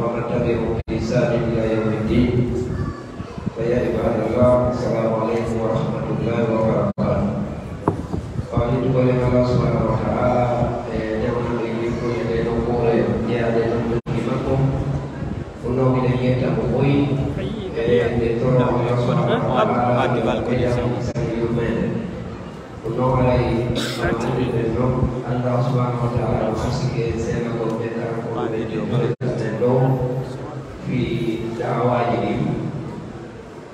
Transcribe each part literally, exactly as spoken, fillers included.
ومن تبعهم بإحسان إلى يوم الدين. فيا عباد الله، السلام عليكم ورحمة الله وبركاته. Ko yettude Allah subhanahu wa ta'ala, e newnaaɗe e yettude ɗe ɗo koore jeyaade ɗum jogi makko. Ɗum noon miɗen yetta mo boyi, e nde toro Allah subhanahu wa ta'ala, e jam e sago yurmeende. Ko noon haray, no anndirɗen noon, Allah subhanahu wa ta'ala no arsike seenagol ɓe kala ko ɓe jokkere ɗen ɗo fii da'awaaji ɗin.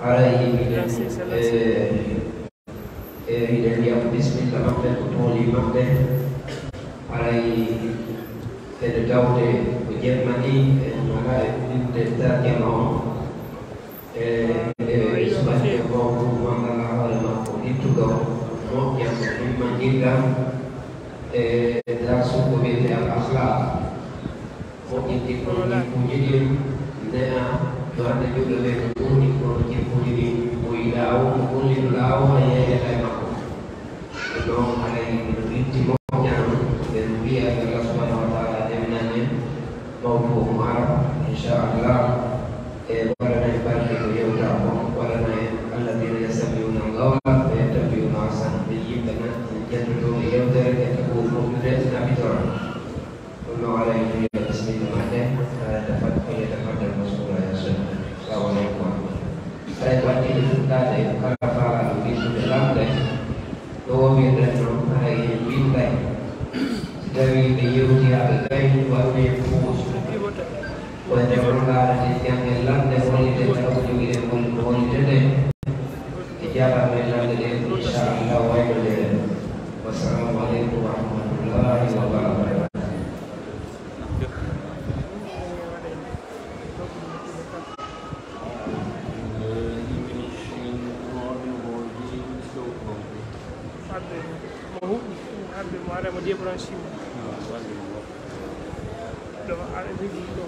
Haray hiɗen, e, e, hiɗen mbiya ko bismilla maɓɓe, ko tooli maɓɓe. Haray eɗe tawde ko jemma ni, en alaa e ɗuɗɗinde tarjama on. E, e, suɓaade mawɗo mo alaa hoore makko, hittuɗo moƴƴam, himma njiɗɗam, e darsu ko wiyetee al akhlaq. Moƴƴinɗin ɗon jikkuuji ɗin, ne'a, yo hannde juulɓe ɓe ko ɓurɗi kono jikkuuji ɗin, mo yiɗaa o, mo gollirɗaa o, a yeeyata e makko. Ɗum noon, haray miɗo witti moƴƴam, ɓe mbiya yo Allah subhanahu wa ta'ala newnan en mawɗo mo ara, inchallah, e waɗana en barke ko yewta kon, waɗana en alladhina yastami'una al-qawla fayattabi'una ahsana, ɓe yimɓe na, jantotooɓe yewtere, ƴetta ko moƴƴude, naɓitora. Ɗum noon, haray miɗo wiya bismilla maɓɓe, eh, tafat-, falyatafaddal mashkura ya Sheikh. Assalamu aleykum wa rahmatullah. Haray ko addi ɗum fuɗɗaade, kala faalaaɗo winndude lamnde, no wowirɗen noon, haray en winnday. Si tawii ɓe yewtii haa ɓe gayni, waɗu heen pause. Ko e nder ɗon ndaareten jannge lamnde, holliten kala ko jogiɗen, holli ko holliteten. E jaabaa men lamnde ɗen, inchallah, wayno nde. Wassalamu aleykum wa rahmatullahi wa barakatuh. Hannde mo huɗi, hannde mo ara mo débranché mo. Ɗo ara jogi ɗo.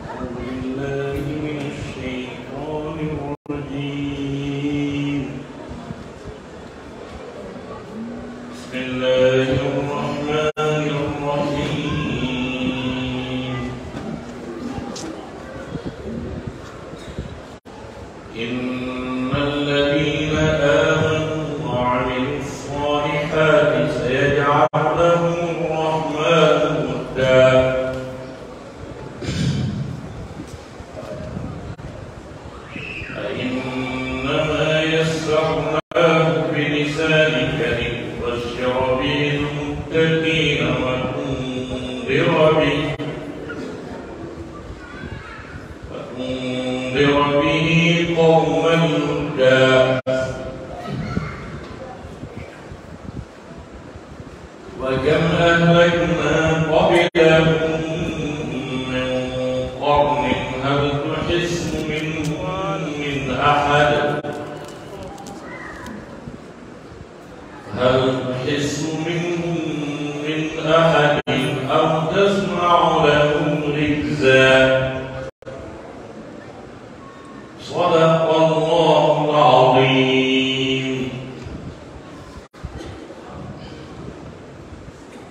أعوذ بالله من الشيطان الرجيم. بسم الله الرحمن الرحيم. إن الذين آمنوا وعملوا الصالحات سيجعل لهم الرحمن ودا. فإنما يسرناه بلسانك لتبشر به المتقين وتنذر به، وتنذر به قوما لدا. وكم أهلكنا قبلهم من قرن هل تحس منهم من أحد، هل تحس منهم من أحد أو تسمع لهم ركزا. صدق الله العظيم.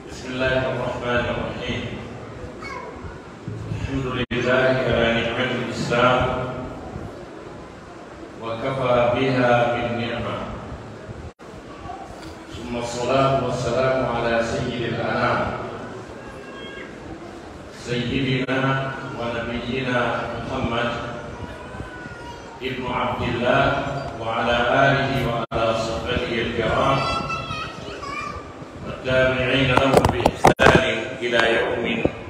بسم الله الرحمن الرحيم. الحمد لله على نعمة الإسلام وكفى بها من نعمة، ثم الصلاة والسلام على سيد الأنام سيدنا ونبينا محمد ابن عبد الله وعلى آله وعلى صحبه الكرام والتابعين لهم بإحسان إلى يوم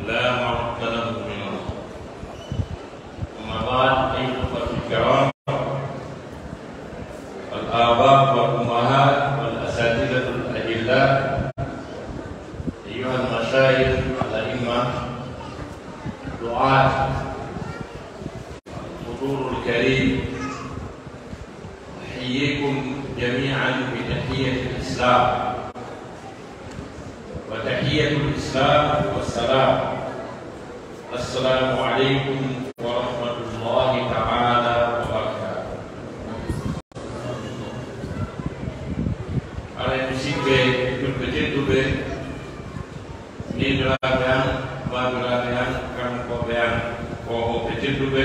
لا مرد له من الله. أما بعد، أيها الإخوة الكرام، الآباء والأمهات والأساتذة الأجلاء، أيها المشايخ الأئمة، دعاة الكريم، أحييكم جميعا بتحية الإسلام، وتحية الإسلام والسلام. السلام عليكم ورحمة الله تعالى وبركاته. Aray, musidɓe julɓe tedduɓe, miñiraaɓe an, baabiraaɓe an, kankooɓe an, koohooɓe tedduɓe,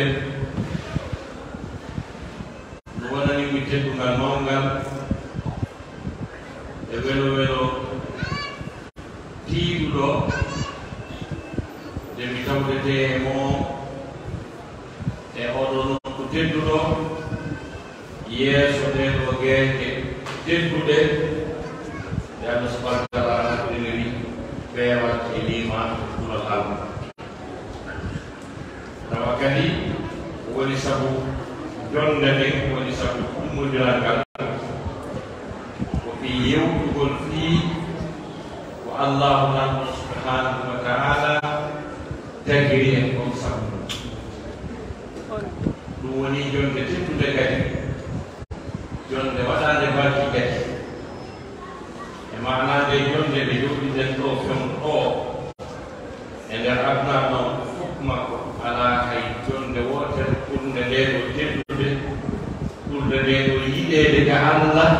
no wonani mi teddungal mawngal e welo welo tiiɗuɗo nde mi tawdetee e moo e oɗo nokku tedduɗo, yeeso ɗee ɗoo geeƴe tedduɗe, ɗe Allah subhanahu wa taala haɓɓiniri peewal e liimaan e kulol Allah. Tawa kadi ko woni sabu jonnde nden, ko woni sabu ummondiral ngal, ko fii yewtugol fii ko Allahu Lanɗo subhanahu wa taala tagiri en kon sabu mum. Ɗum woni jonnde teddude kadi, jonnde waɗaande barki kadi. E maanaa nde jonnde nde jooɗiɗen ɗoo fewndo ɗoo, e nder aduna ɗoo fof makko, alaa hay jonnde wootere ɓurnde ndee ɗoo teddude, ɓurnde ndee ɗoo yiɗeede ka Allah,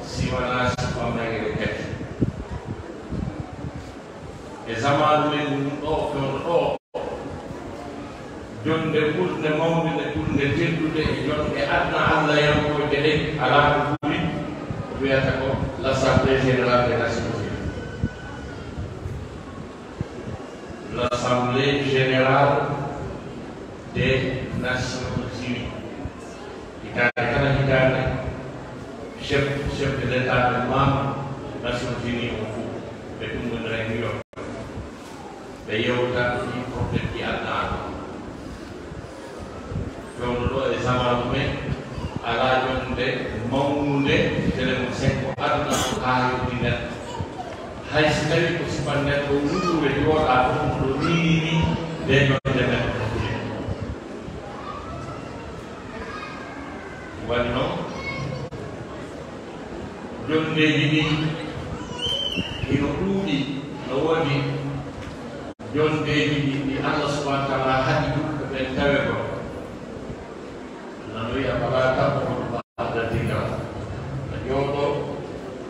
si wanaa sifa mayre kadi. E zamaanu men ngun ɗoo, fewndo ɗoo, jonnde ɓurnde mawnude, ɓurnde teddude e jonnde aduna Allah yankooje ɗen, alaa ko ɓuri, ko wiyata ko l'Assemblée Générale des Nations Unies. L'Assemblée Générale des Nations Unies. Hitaande kala hitaande, chef, chef de l'État ɓe maama Nations Unies on fof, ɓe ɗum woni réunion. Ɓe yewta fii problème ji aduna ɗoo. Fewndo ɗoo e zamaanu men, alaa jonnde mawnunde tele mo senko aduna ɗoo haa yewti nder. Hay si tawii ko sifa neɗɗo wuure jooɗaa ɗum ɗo nii nii, nde jonnde men ɗo. Waɗi noon, jonndeeji ɗin hino ɗuuɗi, no woodi jonndeeji ɗi, ɗi Allah subhanahu wa taala haɗi julɓe ɓen tawe ko. Nano wiya, "Fala taq'ud ba'da dhikra." No jooɗo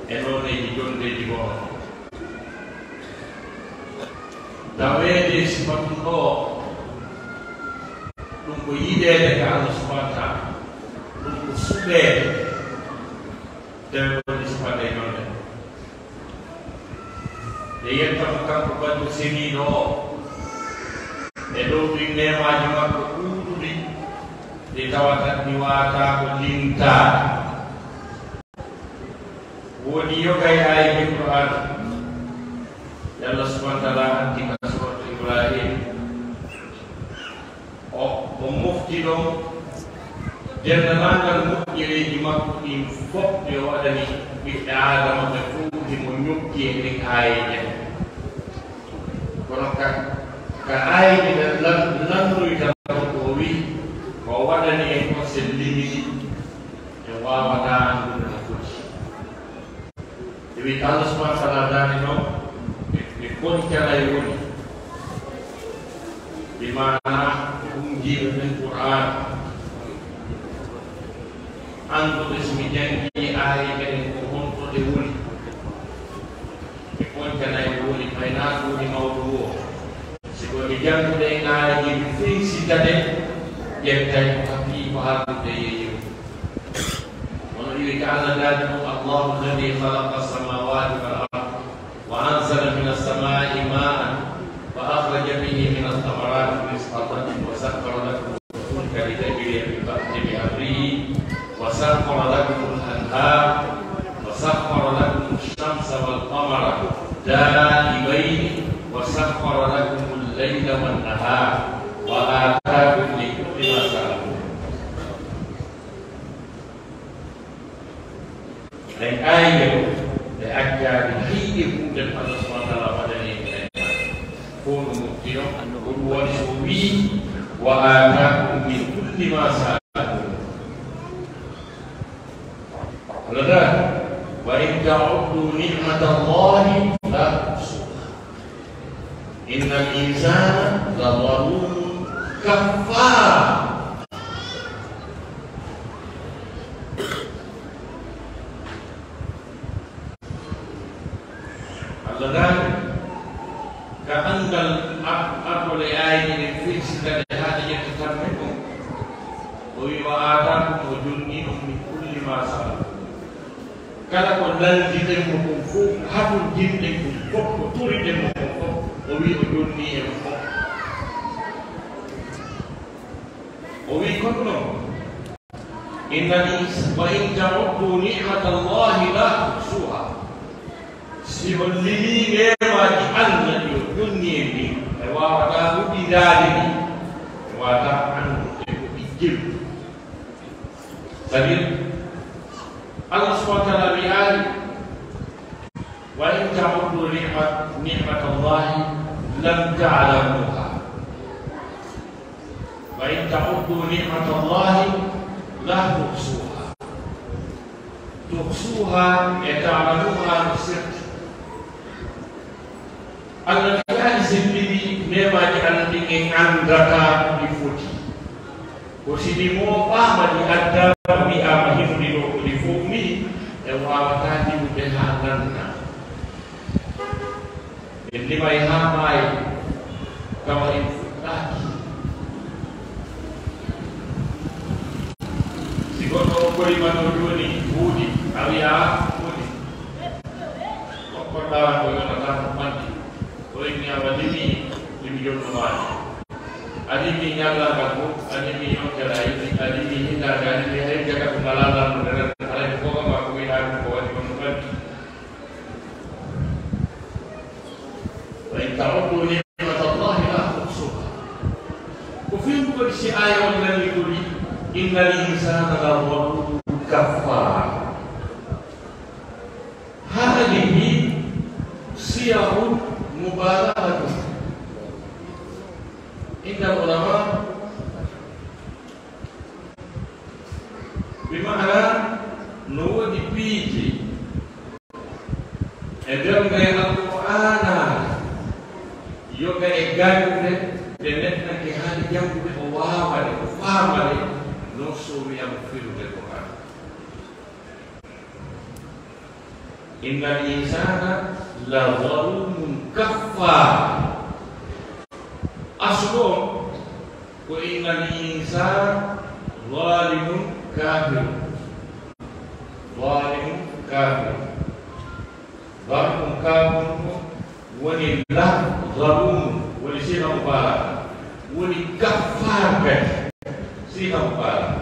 e nooneeji jonndeeji goo. Taweede sifa ɗum ɗoo, ɗum ko yiɗeede ka Allah subhanahu wa taala, ɗum ko suɓeede, tawi woni sifa nde jonnde. Nde yetta mo kanko Bantu Seniiɗo o, e dow ɗin neemaaji makko ɗuuɗuɗi, ɗi tawata ɗi waataako, lintaaka. Woodi yoga e aayeeje Qur'aana, Allah subhanahu wa taala addi ka suuratu Ibrahim. O, o mofti ɗon denndaangal moƴƴereeji makko ɗin fof ɗi o waɗani ɓiɓɓe Aadama ɓe fof, himo ñokki e ɗin aayeeje. Kono ka, ka aayeeje ɗen lan-, lannoyta ko o wi'i, ko o waɗani en ko sellinii, en waawataa anndude no foti. Ɓe wi'i, Allah subhanahu wa taala daali noon, ɓe, ɓe koncanay woni. Bi maana, ko ɗum jiiɓe men Qur'aan. Anndude so mi janngii aayeeje ɗen ko honto ɗe woni. Ɓe koncanay woni, fay naa ko woni mawɗo woo. Si ko mi janngude en aayeeje, mi finsita ɗe, ƴettay ko haɓii ko haaldude e yeeyo. Kono iwi ka Allah daali ɗum, "Allahu alladhi khalaqa as-samawati wal ard, wa anzala min as-samai ma'an, wa akhraja bihi min ath-thamarati rizqan lakum, wa sakhkhara lakum al-fulka litajriya fil bahri bi amrihi, wa sakhkhara lakum al-anhar, wa sakhkhara lakum ash-shamsa wal qamara da'ibayn, wa sakhkhara lakum al-layla wan nahar, wa atakum min kulli ma sa'altum." Ɗen aayeeje ɗoo, ɗe accaani hay e huunde ko Allah subhanahu wa taala waɗani en neema. Ko no mofti ɗon, ko ɗum waɗi so o wi'i, "Wa aataakum min kulli ma sa'altum." وإن تعدوا نعمة الله لا تحصوها إن الإنسان لظلوم كفار. Allah daali ka anngal ar-, argol e aayiji ɗin, firsitade haa ɗe ƴetta tamme ɗum. O wi, "Wa aataakum", o jonni on, "min kulli ma sa'altum." Kala ko naldiɗen mo kon fof, ko hatonjinɗen kon fof, ko toriɗen mo kon fof, o wi o jonni en fof. O wi, kono noon, "Inna l-ins-, wa in ta'uddu ni'matallahi la tuhsuha." Si on limii neemaaji Allah ɗi o jonni en ɗin, ɓe waawataa huɓindaade ɗi, ɓe waawataa anndude ko ɗi jeyi. C'est-à-dire, Allah subhanahu wa ta'ala wiyaani, "Wa in ta'uddu ni'mat-, ni'matallahi lam ta'lamuha." "Wa in ta'uddu ni'matallahi la tuhsuha." Tuhsuha e ta'lamuha no serti. Allah wiyaani si en limii neemaaji Allah ɗin en anndataa ko ɗi foti. Ko si ɗi mooɓaama, ɗi addaama, wiyaama hino ɗi ɗoo ko ɗi fof nii, en waawataa limude haa nannda. En limay haa maayi, tawa en fuɗɗaaki. Si goɗɗo okkori ma ɗoo jooni buuɗi, a wi'a, "Buuɗi. Okkorɗaa ko yonata ko ɓanti." O inni, "Awa limi, limi jonno maani. A limi ñallaagal fof, a limi yontere, a limi, a limi hitaande, a limi hay jaka ko ngalaa lannude ren, haray ko fof ko wi'aa ko waɗi on ɓanti." "Wa in ta'uddu ni'matallahi la tuhsuha." Ko fewndo waɗi si aaya on nani ko wi, "Innal insana la zalumun kaffar." Haadihi siyahun mubalaghatun. Inda ulama, bi maana no woodi piiji e nder nde Alqur'aana, yoga e gañude, ɗe neɗɗanke haani janngude, o waawa ɗe, o faama ɗe, non so wiyama firude Qur'aana. Innal insana la zalumun kaffar. Aslu on ko innal insana zalimun kafirun. Zalimun kafirun. Zalimun kafirun ko woni la zalumun, woni sifa mubalagha. Woni kaffar kadi, sifa mubalagha.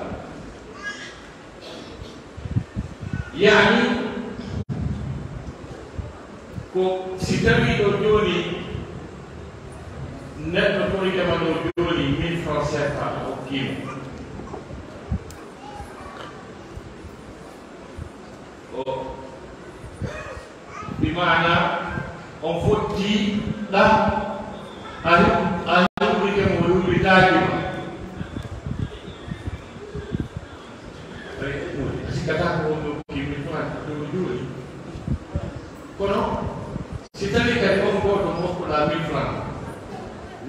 Yaani, ko si tawii ɗoo jooni, neɗɗo torike ma ɗoo jooni mille francs C F A a okkii mo. O Bi maana, on fotti ɗa, a hu-, a huurike mo, o huuritaaki ma. Ay, a sikkataa ko on ɗoo kimmi ɗo jooni. Kono, si tawii kadi on gooto mo okkuɗaa mille francs,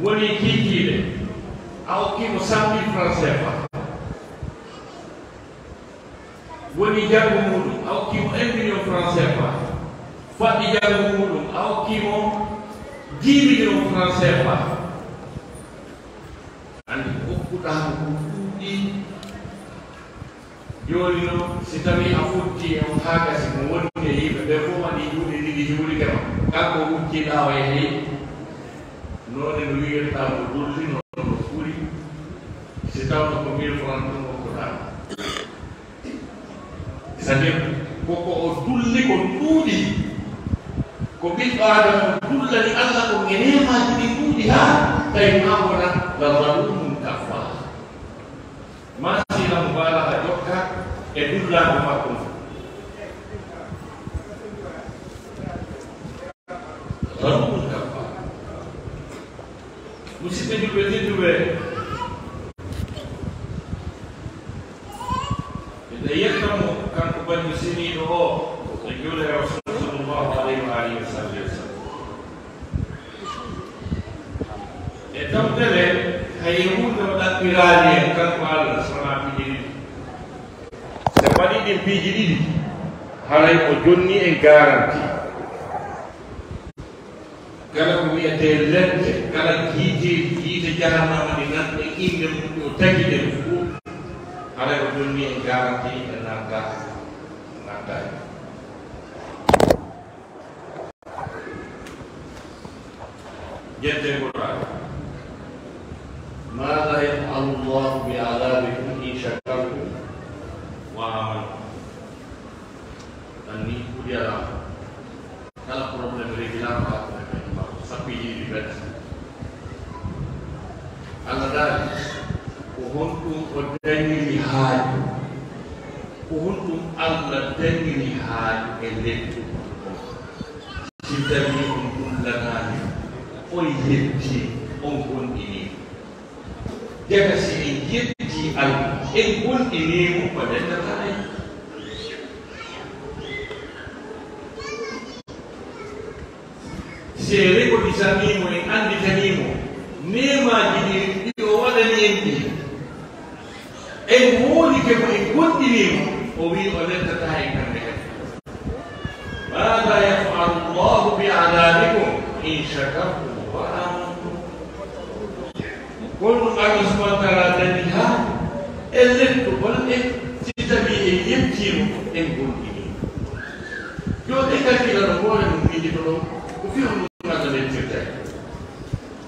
woni kiikiiɗe, a okkii mo cent mille francs C F A. Woni janngo muuɗum, a okkii mo un million francs C F A. Faɗɗi janngo muuɗum, a okkii mo dix millions francs C F A. Anndi ko okkuɗaa mo ko ɗuuɗi. Jooni noon, si tawii a fotti e on haa gasi mo woni e yimɓe ɓe fof waɗi juuɗe ɗiɗi juulike ma, kanko wujji ɗaa o yehi, noone no wiirta mo dulli, noon no ɓuri, si tawno ko mille francs ɗum okkuɗaa. C'est-à-dire, ko ko o dulli ko ɗuuɗi. Ko ɓiɗɗo Aadama o dullani Allah ko e neemaaji ɗi ɗuuɗi haa tawi maa wona la zalumun kaffar. Maa siila mo mbaala a jokka e dullaago makko ngon. Zalumun kaffar. Musidɓe julɓe tedduɓe, miɗo yetta mo kanko Wonde seniiɗo o, no juula e Rasul sallallahu alayhi wa alihi wa sahbihi wa sallam. E tawtere, hay huunde o ɗaɓɓiraani en, kanko Allah, so wonaa piiji ɗiɗi. So waɗi ɗin piiji ɗiɗi, haray o jonni en garanti. Kala ko wiyetee lepte, kala yiite, yiite jahannama ɗi nanɗen innde mum, ɗi o tagi ɗen fof, haray o jonni en garanti en natta, natta. Ƴetten Qur'an. ماذا يفعل الله بعذابكم إن شكرتم وآمنتم. Anni, kuɗi alaa. Kala problème réglama ko ɓe mbaɗa. Sappo e ɗiɗi bet. Allah daali, ko honɗum o dañiri haaju? Ko honɗum Allah dañiri haaju e lettu? Si tawii on gollanaani, on yetti, on gomɗinii. Jaka si en yetti Allah, en gomɗinii mo, ko ndeddata en. Si en rekodisanii mo, en annditanii mo neemaaji ɗi, ɗi o waɗani en ɗi, en hoolike mo, en gomɗinii mo, o wi'i o lettataa en kamɓe kadi. ماذا يفعل الله بعذابكم إن شكرتم وآمنتم. Kono ɗum Allah subhanahu wa ta'ala dañi haa e lettugol en, si tawii en yettiima, en gomɗinii. Yo en kakkilano hoore mum, miijito ɗon, ko fii honɗum Allah lettirta en.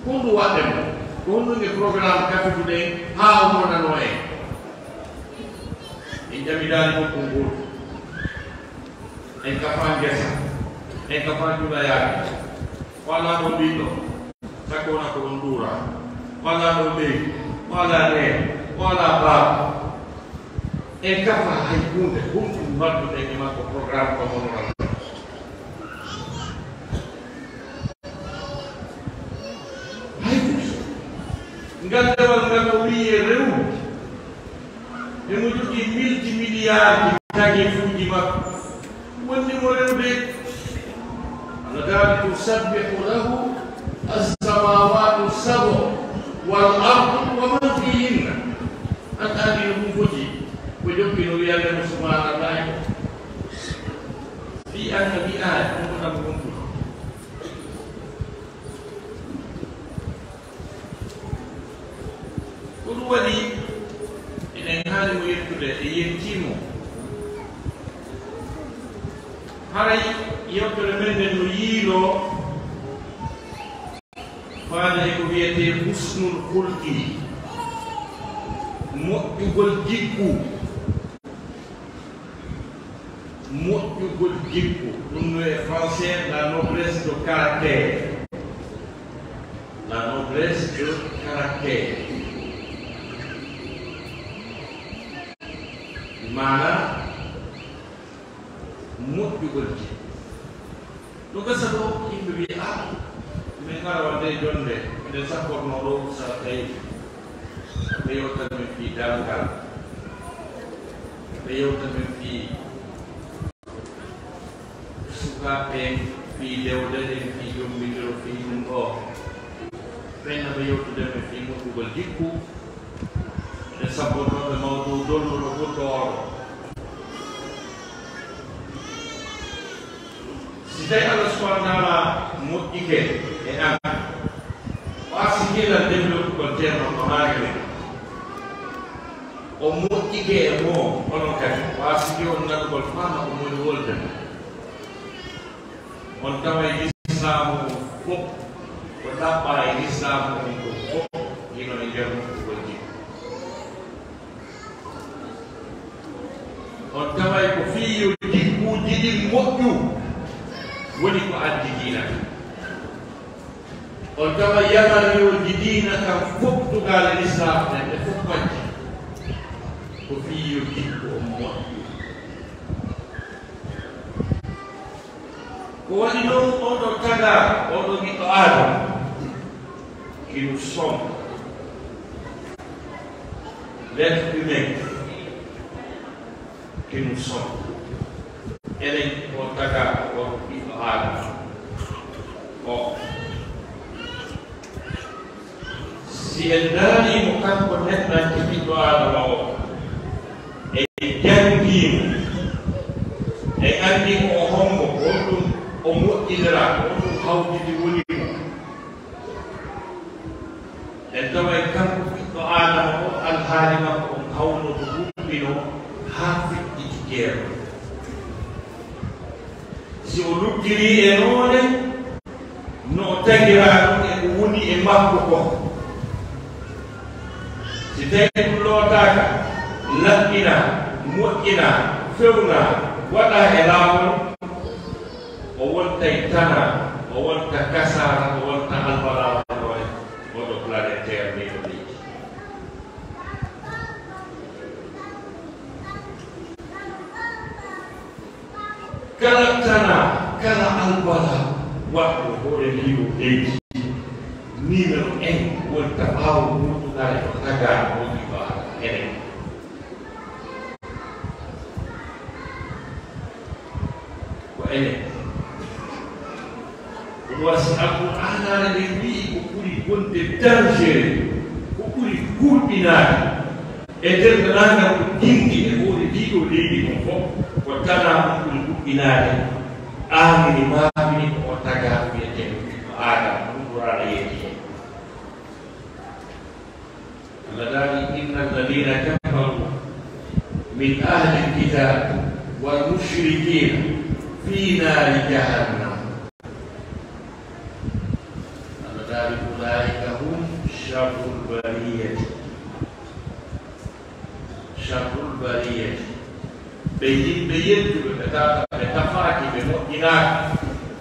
Ko honɗum waɗɗen mo? Ko honɗum e programme kafiduɗen haa o wonanoo en? En ƴami daali fof ko ngol. En kafaa ngesa, en kafaa juula yaade. O alaa ɗo ɓiɗɗo, sakko wona ko ɗon ɗuura. O alaa ɗo leydi, o alaa neen, o alaa baaba. En kafaa hay huunde, honɗum mbaɗduɗen e makko programme ko hono ɗon? Hay huunde. Ngal dewal ngal o wi'i e rewrude. Emo jogii miltimiliyaaji tageefuuji makko. Wonde mo rewde, Allah daali, تسبح له السماوات السبع والأرض ومن فيهن. An andi no ɗum foti, ko jokki no wiyande mo subhanallahi ko. Fii an a wi'aani, ɗum ko tan ko ɗum. Ko ɗum waɗi, eɗen haani mo yettude, e yettii mo. Haray yewtere men nden no yiiloo faade e ko wiyetee husnul hulqi, moƴƴugol jikku. Moƴƴugol jikku, ɗum no e français la noblesse de caractère. La noblesse de caractère. Maanaa, moƴƴugol jikku. No gasa ɗo, yimɓe wiya, "Ah, min ngara wadde e jonde, miɗen sappornoo ɗo Oustaz Taïb." Ɓe yewta min fii darngal. Ɓe yewta min fii sukaaɓe en, fii dewde en, fii jommbitiro, fii ɗum ɗo. Ɓen no ɓe yewtude min fii moƴƴugol jikku. E sabbotooɓe mawɗo dolluɗo ɓurɗo oɗo. Si tawi Allah subhanahu wa ta'ala moƴƴike e an, o arsikii lan développugol Ceerno Konakry men. O moƴƴike e moo, onon kadi, o arsikii on nanugol faama ko moni wolde. On taway lislaamu on fof ko ɗaɓɓaa e lislaamu on ko fof hino e nder moƴƴugol jikku. On taway ko fii yo jikkuuji ɗin moƴƴu woni ko addi diina kan. On taway yamariyooji diina kan fof tugaale lislaamu ɗen, ɗe fof majji ko fii yo jikku on moƴƴu. Ko waɗi noon, oɗo tagaaɗo, oɗo ɓiɗɗo Aadama, qui nous sommes, l'être humain que nous sommes, Enen o tagaa ko on ɓiɗɗo Aadama o. Si en ndaarii mo kanko neɗɗanke ɓiɗɗo Aadama o, en janngii mo, en anndii ko o hombo, ko honɗum o moƴƴiniraa, ko honɗum hawjidi woni mo. En taway kanko ɓiɗɗo Aadama o, alhaali makko on hawno ko huɓɓinoo haa feƴƴiti keerol. Si o luggirii e noone no o tagiraa ɗum e ko woni e makko kon, si tawii ɗum lootaaka, laɓɓinaa, moƴƴinaa, fewnaa, waɗaa e laawol, o wontay tanaa, o wonta kasaara, o wonta albalaa wonoo e oo ɗoo planète Terre ndii ɗoo leydi. Kala tanaa, kala albalaa waɗɗo hoore ndii ɗoo leydi, numéro un wonta ɓaawo muuɗum, hara ko tagaa ko ɓiɗɗo Aadama enen. Ko enen. Ɗum waɗi si Alqur'aanaare nden wi'i ko ɓuri wonde dangereux, ko ɓuri hulɓinaade e denndaangal ko jinndi e hoore ndii ɗoo leydi kon fof, ko tanaa on ɓuri hulɓinaade. Aamini maamini ko o tagaa ko wiyetee ko ɓiɗɗo Aadama, ɗum Qur'aana yeetii heen. Allah daali, "Inna alladhina kafaru min ahli alkitabi wal mushrikina fi nari jahannam." Allah daali, "Ulaika hum sharrul bariyati." Sharrul bariyati. Ɓe yimɓe yedduɓe, ɓe tata, ɓe tafaaki, ɓe moƴƴinaaka.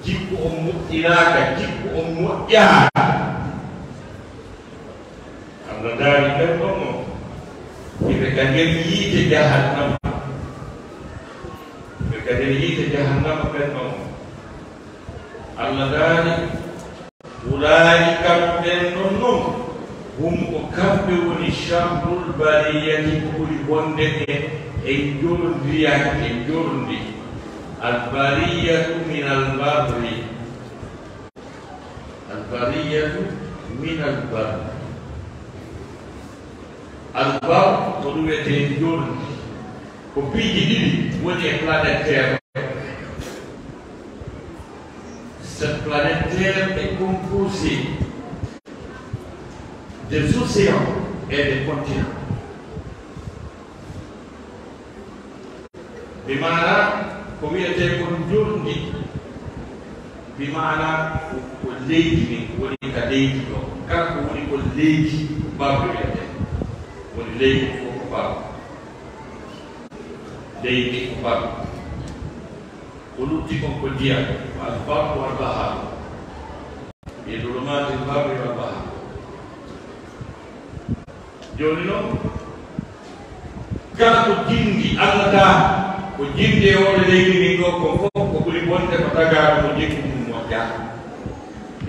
Jikku on moƴƴinaaka, jikku on moƴƴaaka. Allah daali ɓen ɗon on, hiɓe ka nder yiite jahannama. Hiɓe ka nder yiite jahannama ɓen ɗon on. Allah daali, "Ulaa'ika ɓen ɗon non, hum ko kamɓe woni sharrul bariyati ko ɓuri bonde e, e njorndiyaaji, e njorndi." Al bariyatu min al barri. Al bariyatu min al barri. Al barri ko ɗum wiyetee njorndi. Ko piiji ɗiɗi woni e planète Terre. Cette planète Terre est composée des océans et des continents. Bi maanaa ko wiyetee kon njorndi, bi maanaa ko, ko leydi ndin woni ka leydi ɗoo. Kala ko woni ko leydi, barri wiyetee. Woni leydi fof ko barri. Leydi ko barri. Ko lutti kon ko ndiyam, ko al barru wal bahar. Ɓe ɗo maati barri wal bahar. Jooni non, kala ko jinndi Allah taa, ko jinndi e hoore leydi ndin ɗoo, ko fof ko ɓuri bonde ko tagaaɗo ko jikku mum moƴƴaa.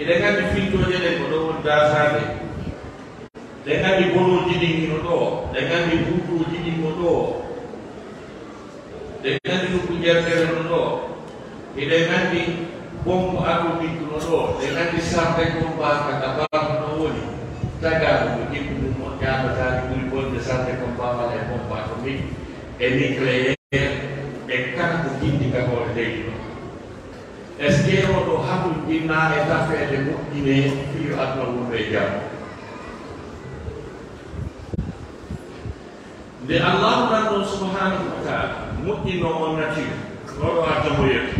Eɗen anndi fintooje ɗen ko ɗo woni daasaade. Ɗen anndi bonooji ɗin hino ɗoo, ɗen anndi buutooji ɗin no ɗoo. Ɗen anndi nokku jertere no ɗoo. Hiɗen anndi bombe atomique no ɗoo. Ɗen anndi sarde combat ka ka baabu no woni. Tagaaɗo ko jikku mum on jaabataani ɓuri bonde sarde combat walla e bombe atomique e nucléaire e kala ko jinndi ka hoore leydi ɗoo. Est-ce que oɗo haɓu jinnaa e tafeede moƴƴinee fii yo aduna wondu e jam? Nde Allahu Lanɗo subhanahu wa taala moƴƴinno on nature, oɗo adda mo yeeso.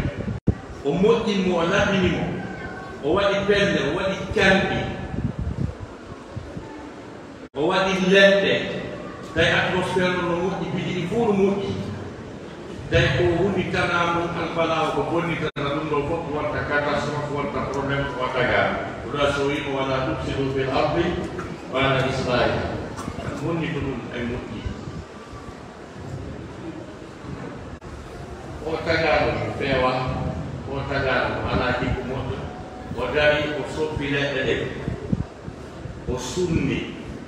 O moƴƴin mo, o laɓɓini mo, o waɗi pelle, o waɗi canɗi, o waɗi leɗɗe, tawi atmosphère on no moƴƴi, piiji ɗi fof no moƴƴi. Tawi ko woni tanaa mum albalaa o ko bonnitata ɗum ɗo fof, wonta catastrophe, wonta problème, o tagaa. Ko ɗa so wiimo wala tufsidu fil ardi ba'da islahiha. Bonnito ɗum ay moƴƴi. O tagaaɗo mo feewa, o tagaaɗo mo alaa jikku moƴƴo, o dari, o soppi leɗɗe ɗe, o sunni,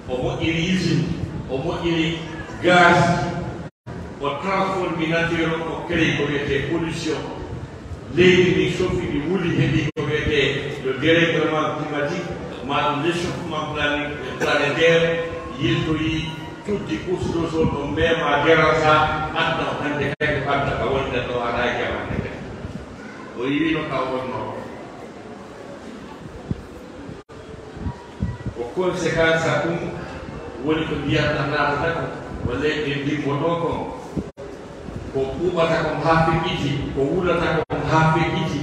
o moƴƴini usine, o moƴƴini gaz, O transformi nature on, o créé ko wiyetee pollution. Leydi ndi sofi, ndi wuli, heɓi ko wiyetee le dérèglement climatique, ma ɗum réchauffement plani-, planétaire, yiltoyi, cuddi couche d'ozone on, mema dérange, adda o hannde kay ko adda ka wonde ɗo alaa e jamande kadi. O yiwino ka o wonnoo. Ko conséquence a ɗum woni ko ndiyam ɗam naatata kon, ko leyɗe ndimmoto kon, ko ɓuuɓata kon haa feƴƴiti, ko wulata kon haa feƴƴiti,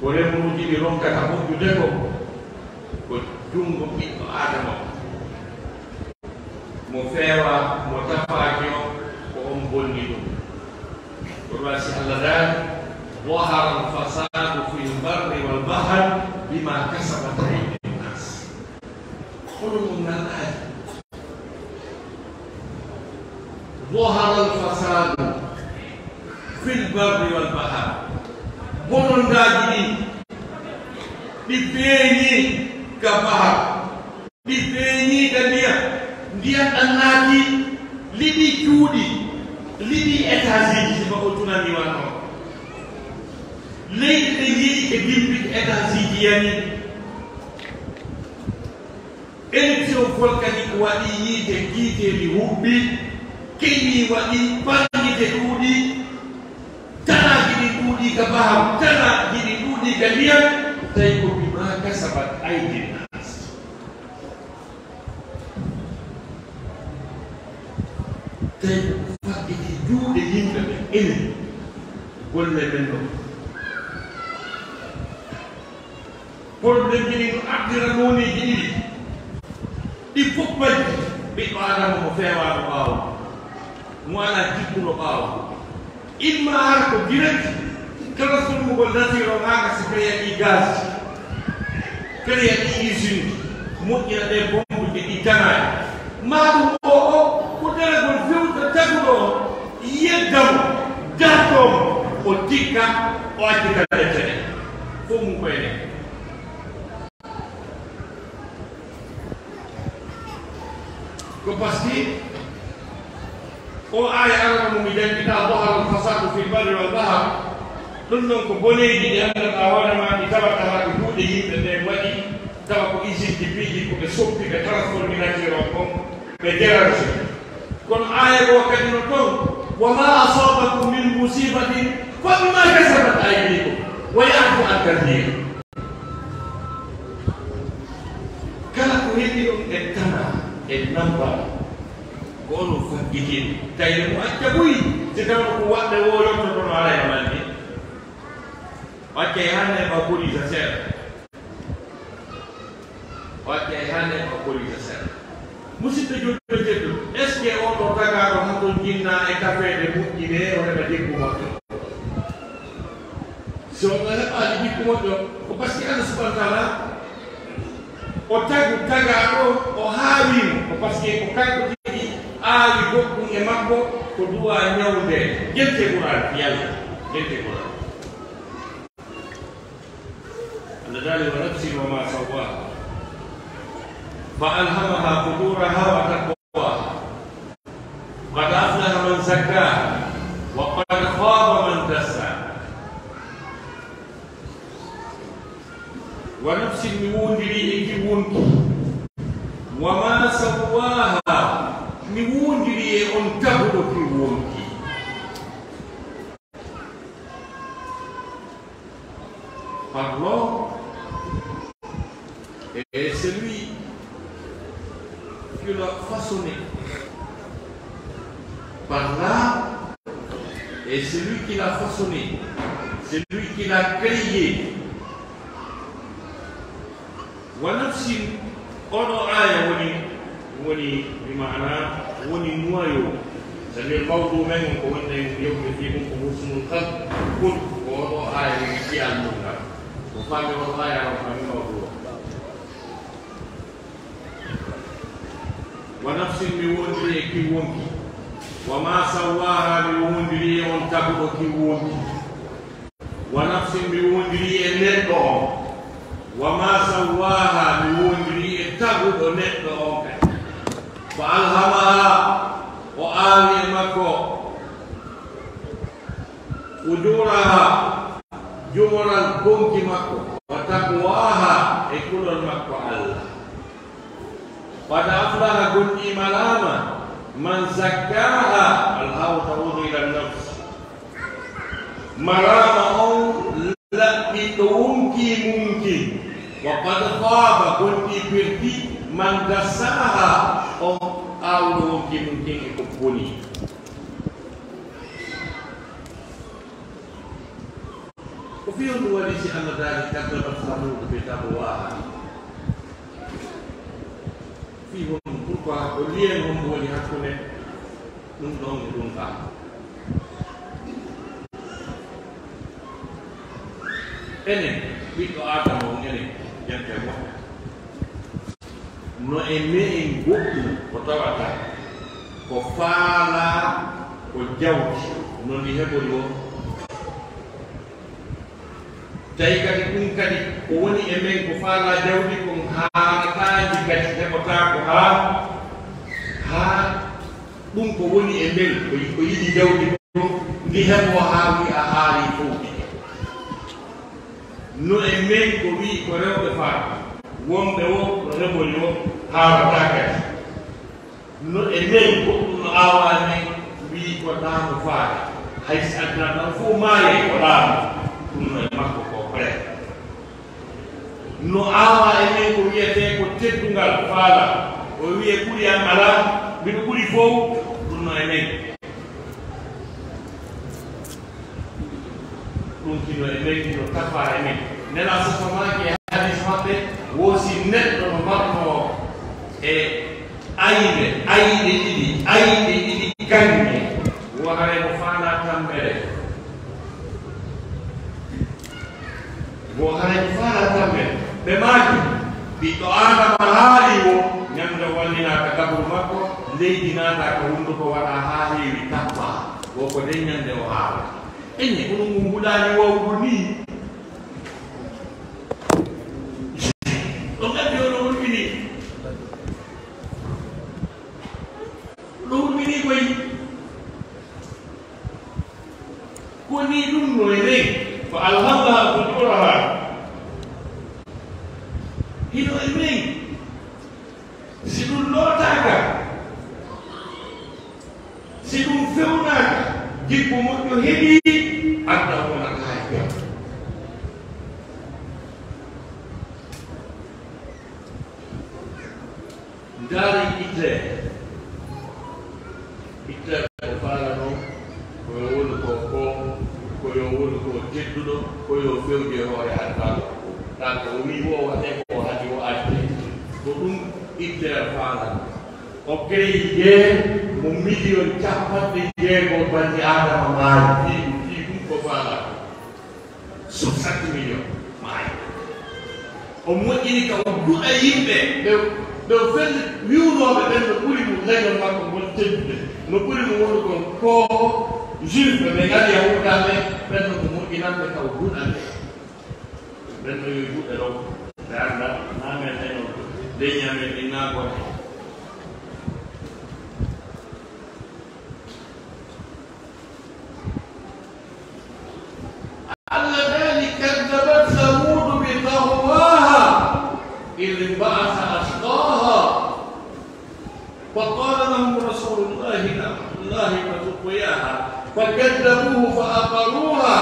ko remruuji ɗi ronkata moƴƴude kon, ko junngo ɓiɗɗo Aadama on. Mo feewaa, mo tafaaki on, ko on bonni ɗum. Ko ɗum waɗi si Allah daali, ظهر الفساد في البر والبحر بما كسبت أيدي الناس. Kono ɗum nanaani. ظهر الفساد في البر والبحر. Bonondaaji ɗi, ɗi feeñi ka bahar. Ɗi feeñii ka ndiyam, ndiyam ɗam naati, liɓi cuuɗi, liɓi étageji, sifaa o tunani wano. Leyɗe ɗe njeeɗi e dimbi, étageji yani. Éruption volcanique waɗi, yiite kiiteeli huɓɓi, keñi waɗi, paŋŋite ɗuuɗi, tanaaji ɗi ɗuuɗi ka bahar, tanaaji ɗi ɗuuɗi ka ndiyam, tawi ko بما كسبت أيدي الناس. Tawi ko faggiti juuɗe yimɓe ɓen, enen, golle men ɗon. Problème ji ɗi no ardira nooneeji ɗiɗi. Ɗi fof majji, ɓiɗɗo Aadama mo feewaano ɓaawo, mo alaa jikkuno ɓaawo. Imma hara ko direct, kala sonnugol nature o haa gasa, créa ɗi gaz, créa ɗi usine, moƴƴina ɗe bombuji ɗi tanaaji. Maa ɗum o, o ko daragol fewndo taguɗo o, yedda mo, dartoo mo, o tikka, o accita lepte ɗe. Fof mum ko enen. Ko parce que o aaya arano mo mi janngita, ظهر الفساد في البر والبحر. Ɗum ɗon ko boneeji ɗi anndanɗaa hoore maa, ɗi tawata haa ko juuɗe yimɓe ɓe waɗi, tawa ko usine ji piiji, ko ɓe soppi, ɓe transformi nature on kon, ɓe dérange. Kono aaya goo kadi no ton, وما أصابكم من مصيبة فبما كسبت أيديكم ويعفو عن كثير. Kala ko heɓi on e tanaa, e nambal, ko onon faggitini. Tawi mo acca buy, si tawno ko waɗde woo yottotono alaa e mande. O acca e hannde ma police seeɗa. O acca e hannde ma police seeɗa. Musidɓe julɓe tedduɓe, est-ce que on ɗo tagaaɗo hato jinna e kafeede moƴƴine, o heɓa jikku moƴƴo? Si on ɗo heɓaali jikku moƴƴo, ko parce que Allah subhanahu wa taala o tagu tagaaɗo, o haawi mo, ko parce que ko kanko tigi aawi goɗɗum e makko, ko duwa ñawde. Jente Qur'an, Yalla, jente Qur'an. Allah daali, ونفس وما سواها فألهمها فجورها وتقواها قد أفلح من زكاها وقد خاب من دساها. ونفس, mi wondirii e ki wonki, وما سواها, mi wondirii e on taguɗo ki wonki. Par l'homme et celui qui l'a façonné. Par l'âme et celui qui l'a façonné, celui qui l'a créé. ونفس, oɗo aaya woni, woni bi maana, woni noyau. C'est-à-dire mawdu men on ko wonde yewde fii mum ko husnul khalq. Kun ko oɗo aaya woni kiyal mum ngal. Ko faami oɗo aaya, o faami mawdu o. ونفس, mi wondiri e ki wonki. وما سواها, mi wondiri e on taguɗo ki wonki. ونفس, mi wondirii e neɗɗo on. وما سواها, mi wondirii e taguɗo neɗɗo on kadi. فألهمها, o aawi e makko, fujuraha, jumoral gonki makko, wa taqwaha, e kulol makko Allah. Qad aflaha, gonɗi malaama, man zakkaha, alhaw ta'udu ila nafs. Malaama on laɓɓiɗɗo wonki munki, wa qad khaba, gonɗi perdi, man dassaha, on awɗo wonki munki e ko boni. Ko fii honɗum waɗi si Allah daali kaddabat Samuudu bi taqwaha? Fii honɗum? Pourquoi? Ko lien honɗum woni hakkunde ɗum ɗon e ɗum ɗaa? Enen, ɓiɗɗo Aadama on, enen, jante moƴƴa. No e me'en goɗɗum ko tawata ko faalaa ko jawdi no ndi heɓori woo. Tawi kadi ɗum kadi ko woni e men ko faalaa jawdi kon haarataa ndi kadi heɓotaako haa, haa ɗum ko woni e men ko, ko yiɗi jawdi kon ndi heɓoo haa wi'a haarii fow. No e men ko wi'i ko rewɓe faata, wonɓe woo no heɓori woo haarataa kadi. No e men goɗɗum no aawaa men wi'i ko laamu faata, hay si aduna ɗan fow maayay ko laamu, ɗum no e makko ko prêt. No aawaa e men ko wi'etee ko teddungal faala, o wi'e ɓuri am alaa, mbiɗo ɓuri fow, ɗum no e men. Ɗum kino e men, kino tafaa e men. Nelaaɗo sallallahu alayhi wa sallam maaki e hadiis maɓɓe, wo si neɗɗo no marnoo e ayɓe, ayɓe ɗiɗi, ayɓe ɗiɗi gaññe, wo haray mo faalaa tammbere. Wo haray mo faalaa tammbere. Ɓe maaki, ɓiɗɗo Aadama haalii wo, ñande o wallinaa ka kaburu makko, leydi naataa ka hunnduko waɗaa haa heewi tappaa. Wo ko nden ñande o haalata. Ene, kono ngu ngulaani wawru ni. Ɗo ngaddi o ɗo hulɓini. Ɗo hulɓini koy. Ko ni ɗum no e men. Ko alhamdulillahi ko ɗoraha. Hino e men. Si ɗum lootaaka, si ɗum fewnaaka, jikku moƴƴo heɓii, aduna wonata hay jam. Ndaari Hitler. Hitler ko faalano ko yo wonu ko, ko, ko yo wonu ko tedduɗo, ko yo fewje hoore aduna. Tan ko o wii wo waɗe ko hadi o addi. Ko ɗum Hitler faalano. O créé guerre mo million capanɗe jeego bani Aadama maayi. Fii, fii ɗum ko faalano. Soixante millions maayi. O moƴƴini ka o du'a yimɓe ɓe, ɓe o felli wiwnooɓe ɓen no ɓuri mo leñol makko ngol teddude, no ɓuri mo wonu kon ko juif ɓe, ɓe ngal Yahuudaaɓe ɓen no ko moƴƴinanɓe ka o du'a ɓe. Ɓen no yo du'e ɗon ɓe annda naa men leñol leñi amen ɗin naa gone. الذي كذبت ثمود بطغواها إذ انبعث أشقاها فقال لهم رسول الله ناقة الله فتقواها فكذبوه فعقروها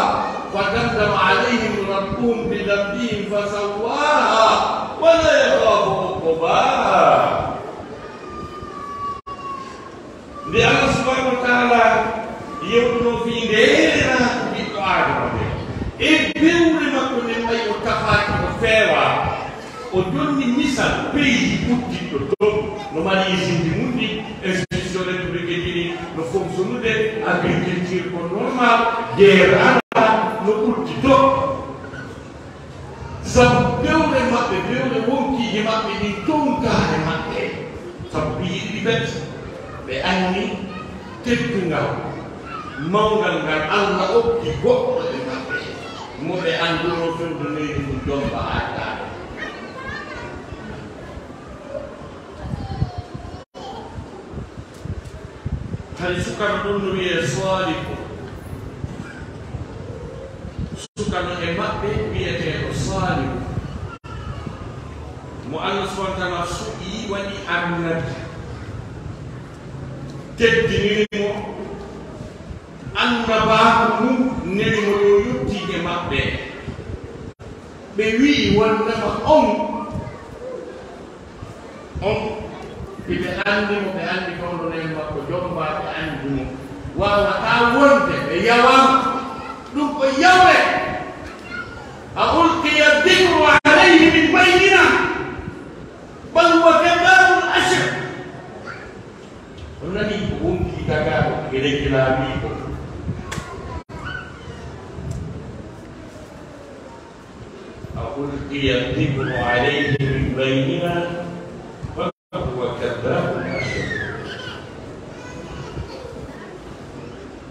فدمدم عليهم ربهم بذنبهم فسواها ولا يخاف عقباها. Nde Allah subhanahu wa ta'ala yewtuno fii ndeere naaka ɓiɗɗo Aadama nde, e bewre makko nden, ɓay o tafaaki, o feewaa, o jonni misal peydi ɓuttiɗɗo to, no mari usine ji mun ɗi, institution république ji ɗi, no fonctionnude, agriculture ko normal, guerre alaa, no ɓutti to. Sabu bewre maɓɓe, bewre wonkiiji maɓɓe ɗin tonkaare maɓɓe. Sabu ɓe yiɗi ɓe bet, ɓe anni teddungal mawngal ngal Allah okki goɗɗo e maɓɓe, mo ɓe annduno fewndo leydi ndin jomba addaade. Hari sukara ɗum no wiyee Saaliku. Kono e maɓɓe wiyeteeɗo Saalihu, mo Allah subhanahu wa taala suɓii, waɗi annabi, teddiniri mo, annabaaku mum newi mo yo yottii e maɓɓe. Ɓe wi'i wondema on, on, hiɓe anndi mo, ɓe anndi fawndo neen makko, jombaa ɓe anndi mo. Waawataa wonde ɓe yawaama, ɗum ko yawre. A ulqiya dhikru alayhi min baynina, bal huwa kadhabun ashir. O nani ko wonti tagaaɗo e lekki laaɓi ko. A ulqiya dhikru alayhi min baynina, bal huwa kadhabun ashir.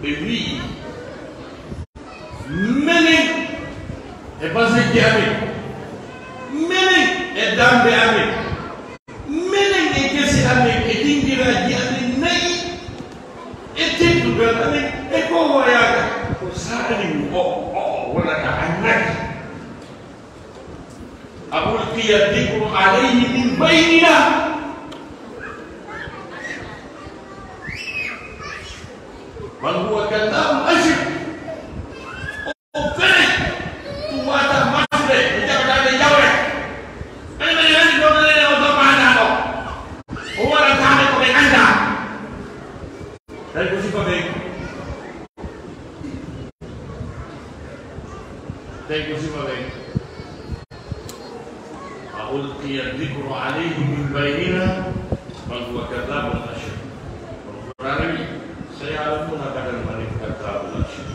Ɓe wi'i, menen e basejji amen, menen e dambe amen, menen e gese amen, e dingiraaji amen nayi, e teddungal amen, e ko wayaaga, ko Saalihu o, o wonata annabi. A ulqiya dhikru alayhi min baynina, bal huwa kadhabun ashir. O fere, ɗum wata masude, ɓe jaɓataade jawre. Ɓe ɓe nani ɗo, ɓe nani o ɗo maanaɗo. O waɗataade ko ɓe anndaa. Tawi ko sifa ɓe. Tawi ko sifa ɓe. A ulqiya dhikru alayhi min baynina, bal huwa kadhabun ashir. Kono Qur'aana wi, saya'lamuna ghadan manil kadhabul ashir.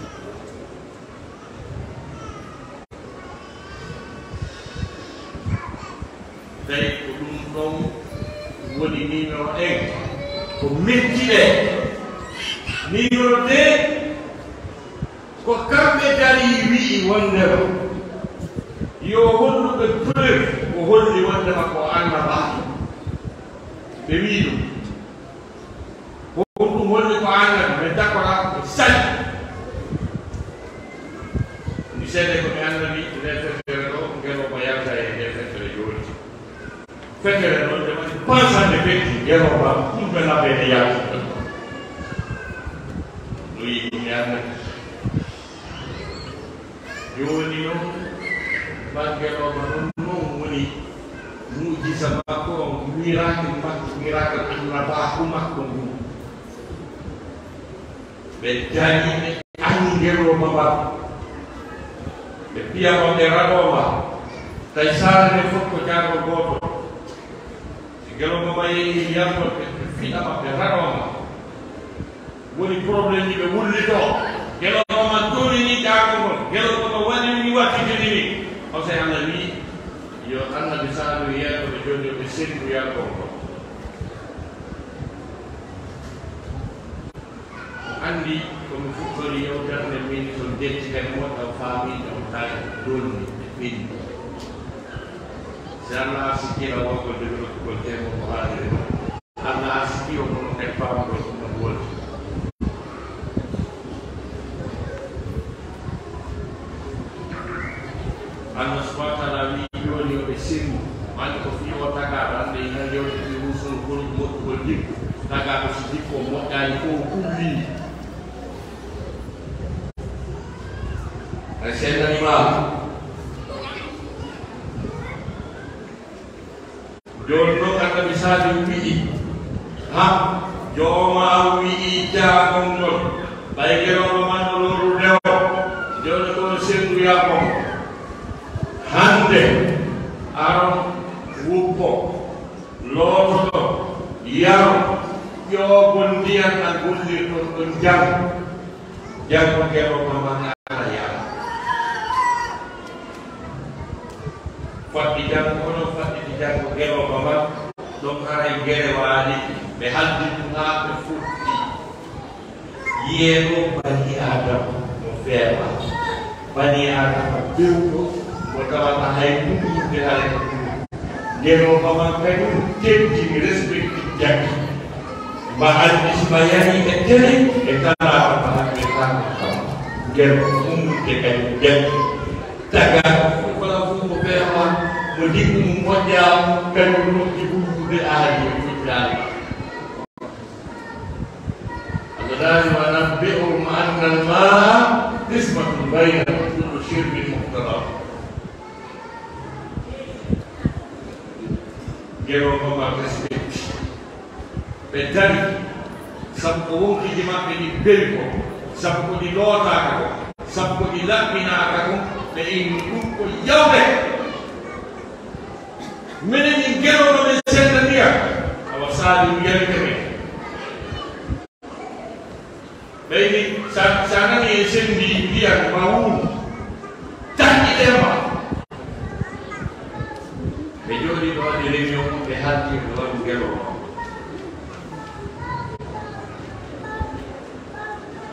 Tawi ko ɗum ɗon woni numéro un, ko mettiɗe. Numéro deux, ko kamɓe dari wi'i wondema yo hollu ɓe preuve ko holli wondema ko annabaajo. Ɓe wi'i ɗum. Ko ɗum holli ko annabi, ɓe dakora ko sali. Mi seede ko mi annabi, nde fetere ɗo, ngeno ko yalta e nde fetere jooni. Fetere noon, nde waɗi pansande fetti, ngeno ba, ɗum ɓe labbe ne yalta. No yiɗi mi annabi. Jooni noon, bannge ɗo ma noon, noon woni mu'jiza makko on, miracle makko, miracle annabaaku makko ngun. Ɓe dañi ɓe anndi ngelooba makko. Ɓe piya ma, ɓe raɗoo ma. Tawi saare nde fof ko jaango gooto. Si ngelooba ma yehi yaltoto, ɓe fiɗa ma, ɓe raɗoo ma. Woni problème ji ɓe wullitoo. Ngelooba ma dowini jaango ngol. Ngelooba ma waɗi ni wattitini ni. On sey Allah wi'i, yo annabi Saalihu yeeto ɓe jooni yo ɓe senndu yaltoo ngol. O anndi ko mi fuɗɗori yewtere nde min, so mi jetti kadi mo taw faamiiɗo on tawi doolni e ɓenni. Si Allah sikkiira wonko jogi ɗoftugol teemo ko haaliri ɗo. Allah a sikki o kono kadi faamugol ɗum no woodi. Allah subhanahu wa ta'ala wi'i jooni yo ɓe senndu. Anndi ko fii o tagaaɗo, anndi ina yewti fii husnul khuluq, moƴƴugol jikku. Tagaaɗo si jikku o moƴƴaani fof o kulli. Ay sennani ma. Jooni noon annabi Saalihu wi'i, ha, jooma am wi'i jaagol ngol, ɓay ngelooba man no lorrude o, jooni ko no senndu yaakon. Hannde, aron, wuppo, loototo, yaro, ƴoogol ndiyam ɗam gullirton ɗon jam. Janngo ngelooba man ana yaha. Faddi janngo, onon fadditi janngo ngelooba man, ɗon haray ngere waali, ɓe haldi ɗum haa ɓe futti. Yiyee ɗo bani Aadama mo feewa. Bani Aadama bewɗo, mo tawata hay ɗum ɗum ɓe haray ko ɗum. Ngelooba man kadi teddini, respecti jaggi. Mba anndi si mba yari e télé, e kala mba hannde tan kam. Ngel ko ummude kadi jaggi. Taga, kala fof mo feewa, mo ndimɗu mum moƴƴaama, kañum nokki ɓurdude aadi e moƴƴaani. Allah daali, "Wa nabbi'hum anna al-ma'a qismatun baynahum, kullu shirbin muhtarar." Ngel o Momar respect. Ɓe dari, sabu ko wonkiiji maɓɓe ɗi bewi ko, sabu ko ɗi lootaaka ko, sabu ko ɗi laɓɓinaaka ko, ɓe inni ɗum ko yawde. Minen min ngelono men sennda ndiyam, awa saadi mi yalike men. Ɓeydi, sa, sa nani e sendi ndiyam ma wuuru, taƴƴi ɗe ma. Ɓe jooɗi ɗo waɗi réunion mum, ɓe haalti ko waɗi ngelo o.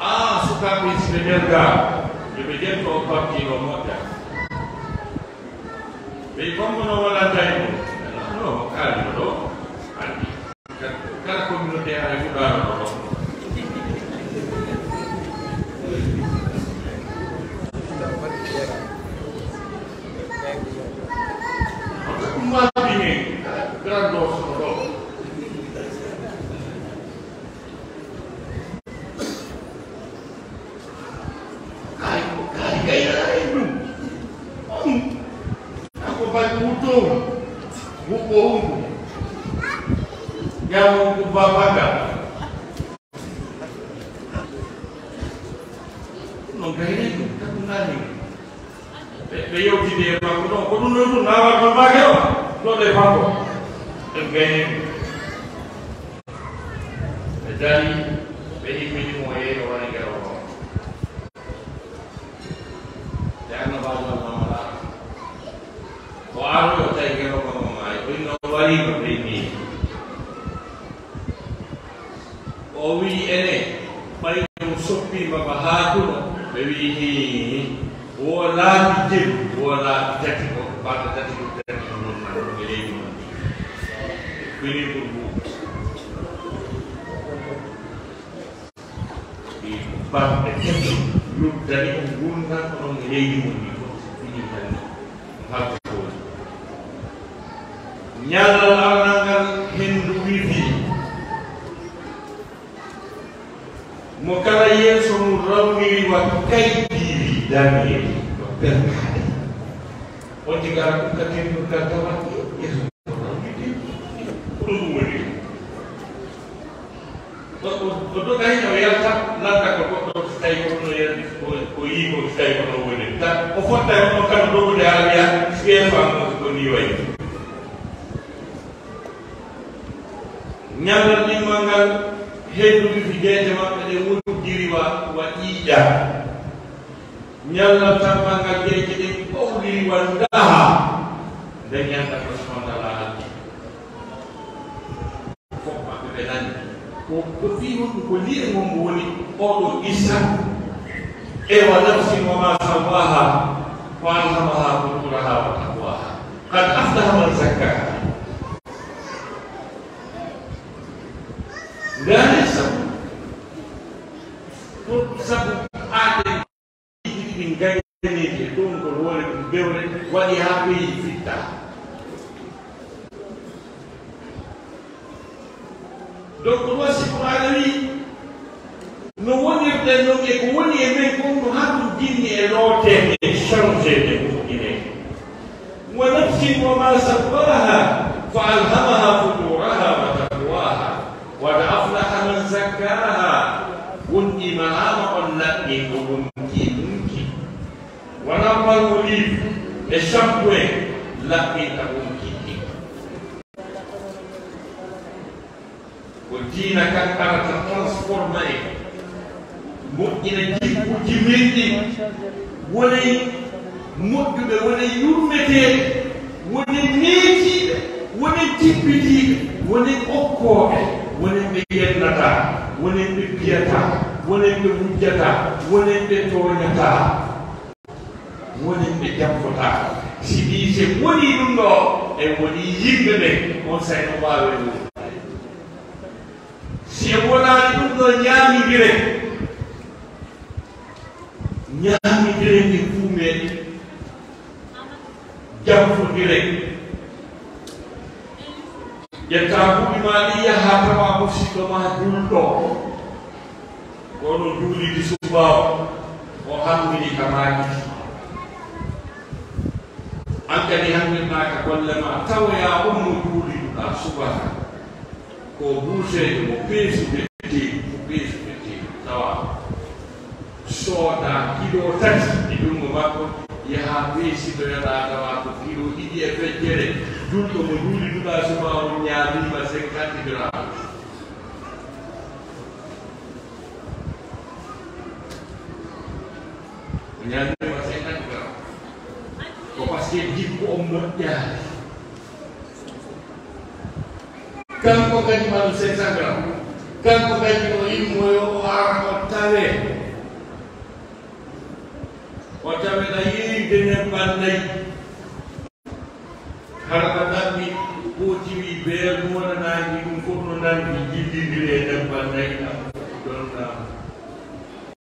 Ah, sukaaɓe, si ɓe nder gaa, yo ɓe ƴetto o parti ɗo moƴƴa. Ɓe Bambo no waɗanta en ɗum. No, no, kaali no ɗo. Andi. Kala communauté ay fuɗaano no ɗo. Mbaɗi ni, grand dos no ɗo. Kaari, kaari gaynaa en ɗum. Ɗum, ako bal wuttoowu, wuɓɓoowu ngu. Ñaamu ngu babaga. Ɗum noon gaynaa en ɗum, tabu ngaani. Ɓe, ɓe yewtidi e makko ɗon, ko ɗum ɗon ɗum, nawa ɗon maake o, ɗo ɗe fanko. Ɗum gayni ɗum. Ɓe dari, ɓe immini mo yeeso woni ngel o. Nde annabaajo Allah mala. O aroyo tawi ngel o kono maayi. O inno wariima ɓe ni. O wi'i ene, ɓay ɗum soppiima ba haa kuno. Ɓe wi'i, hii, wo laabi jeɗɗi, wo laabi tati, ko balɗe tati, ɗum tati, ko non, non, e leydi mon. Fini ɗum ɗum. Ɗi balɗe tati luttani on ngurndan onon e leydi mon ndi fof, fini tan halko ko woni. Ñallal aranal ngal, henndu wifi mo kala yeeso mum rawniri wa kaydiiwi daneeji no perkaade. On tigi ara ɗum ka tendu ka tawa yeeso mum rawniri ko ɗum ɗum woni. O, o, o doga heen, o yalta, lannda ko goɗɗo, so tawi ko ɗum o yalti, ko, ko yii ko, so tawi ko ɗum woni. Ta, o fotta e on ɗon kala dogude haa wiya, so yeeso am ko, ko ni wayi. Ñallal ɗimmal ngal, hedduɓe fi geeje maɓɓe ɗe woddiri wa, wa ƴiiƴa. Ñallal tammal ngal, geeje ɗen ɓawliri wa ndaha. Nde ñannda ko subhaanahu wa taala halki. Fof maɓɓe ɓe nani. Ko, ko fii honɗum? Ko liyre ngon mo woni oɗo qissa. E wa nafsin wa ma sawaha, fa alhamaha fujuraha wa taqwaha. Qad aflaha man zakkaha. Ndaari sabu, ko sabu aaden ɗin gayneeji e ɗum ko hoore ɗum bewre waɗi haa peyi fitta. Donc, ɗum wasi Qur'aana wi, no wonirde noon e ko woni e men kon, no haa ɗum jinni e looteede, e changeede, moƴƴineede. Wa nafsin wa ma sawaha, fa alhamaha fujuraha wa taqwaha. Qad aflaha man zakkaha. Wonɗi malaama on laɓɓinɗo wonki munki. Wonaa palmolive e shampoing laɓɓinta wonki ɗi. Ko diina kan arata transforma en, moƴƴina jikkuuji men ɗin, wonay moƴƴuɓe, wonay yurmeteeɓe, wonen neetiiɓe, wonen tippitiiɓe, wonen okkooɓe, wonen ɓe yennataa, wonen ɓe piyataa, wonen ɓe wujjataa, wonen ɓe tooñataa. Wonen ɓe jamfotaako. Si ɗii se wonii ɗum ɗoo, en wonii yimɓe ɓen, on say no waawi ɗum. Si en wonaani ɗum ɗoo, ñaamindiren. Ñaamindiren e fuu meeɗen. Jamfondire. Ƴetta buuɗi ma ɗi, yaha tawa musiɗɗo ma julɗo. Kono juulidi subaawa, o hammini ka maaki. An kadi hamminɗa ka golle ma, tawa ya ummo juuliduɗa subaka. Ko buuseede mo peesude teewu, mo peesude teewu, tawa sooda kilo tati e junngo makko, yaha peesitoyoɗa, tawa ko kilo ɗiɗi e feccere. Julɗo mo juuliduɗa suba on ñaamima cinquante grammes. O ñaamima cinquante grammes. Ko parce que jikku on moƴƴaani. Kanko kadi maɗum cinq cent grammes. Kanko kadi o immoyo, o ara, o tawe. O tawe na yeeyde nebban nayi. Hara ka ɗammi, ɓotiwi beel, wonanaangi ɗum fof no nangi, jillindiri e nebban nayi ɗam.